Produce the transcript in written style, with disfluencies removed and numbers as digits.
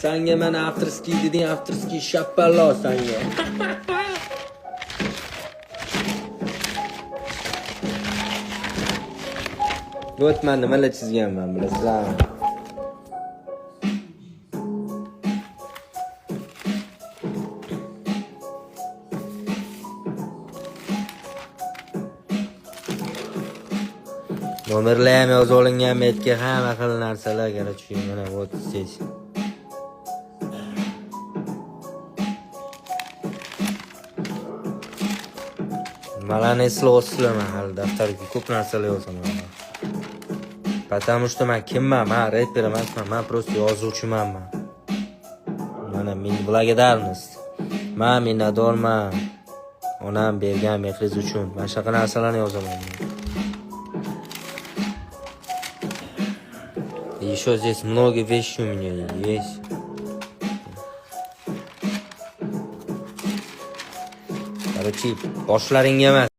Sanga mana авторский deding, авторский shapallo sanga. Вот man nimalar chizganman, bilasizlarmi? Nomerlar ham yozib olingan bu yerga, hamma xil narsalar, короче, mana вот здесь. Nimalarni eslayapsizlar? Man hali daftarga ko'p narsalar yozaman. Потому что man kimman? Man reper emasman, man просто yozuvchiman man. Mana men благодарность. Man minnatdorman. Onam bergan mehringiz uchun. Mana shunaqa narsalarni yozaman men. И еще здесь много вещей у меня есть. Короче, boshlaringga emas.